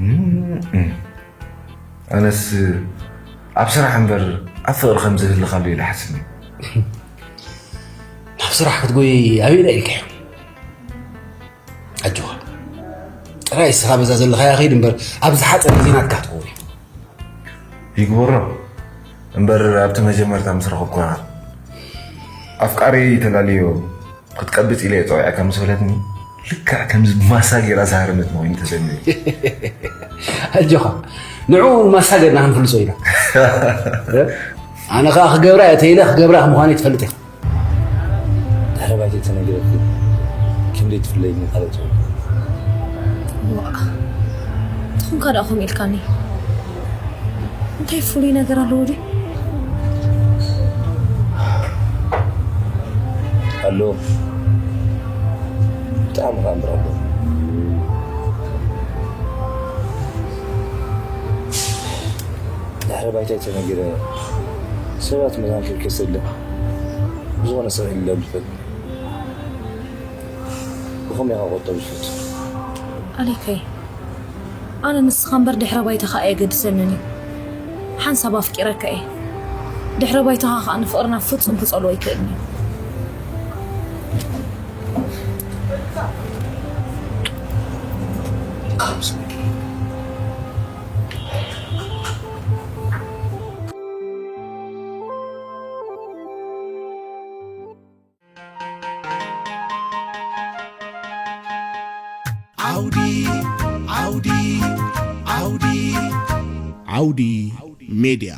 እም፣ እም። ኣነስ ኣብ ስራሕ እምበር ኣብ ፍቕሪ ከም ዝህልኻሉ ኢለ ሓስብኒ። ናብ ስራሕ ክትጎይ ኣበይ ኢልካዮ? ኣጆኻ፣ ጥራይ እስኻ በዛ ዘለኻያ ኸይድ እምበር ኣብ ዝሓፀረ ግዜ ናትካ ክትኸውን እዩ። ይግበሮ እምበር ኣብቲ መጀመርታ ምስ ረኸብኩኻ ኣፍቃሪ ተላልዮ ክትቀብፅ ኢለ እየ ፀዊዐካ ምስ በለትኒ፣ ልክዕ ከምዚ ማሳ ገይራ ዝሃረመት መሆኒ ተሰሚዑ። ኣጆኻ፣ ንዕኡ እውን ማሳ ገርና ክንፍልሶ ኢና። ኣነ ከዓ ክገብራ እየ ተይለ ክገብራ ምዃነይ ትፈልጥ እየ። ድሕሪ ባይተይ ተነጊረኪ ክንደይ ትፍለይኒ ካልኦት። ትኹንካ ደኣ ከምኡ ኢልካኒ? እንታይ ፍሉይ ነገር ኣለዎ ድዩ? ኣሎ፣ ብጣዕሚ ከዓ እምበር ኣሎ። ድሕሪ ባይታይ ተነጊረ ሰባት መታን ክልክል ስለ ብዝኾነ ሰብ ኢለ ልፈት ብኸመይ ኢኻ ቆጠብ ዝፈት ኣሌከይ፣ ኣነ ንስኻ እምበር ድሕረ ባይታኻ ኣየገድሰንን እዩ። ሓንሳብ ኣፍቂረካ እየ። ድሕረ ባይታኻ ከዓ ንፍቕርና ፍጹም ክጸልዎ ኣይክእልን እዩ። ዓውዲ ዓውዲ ዓውዲ ዓውዲ ሜድያ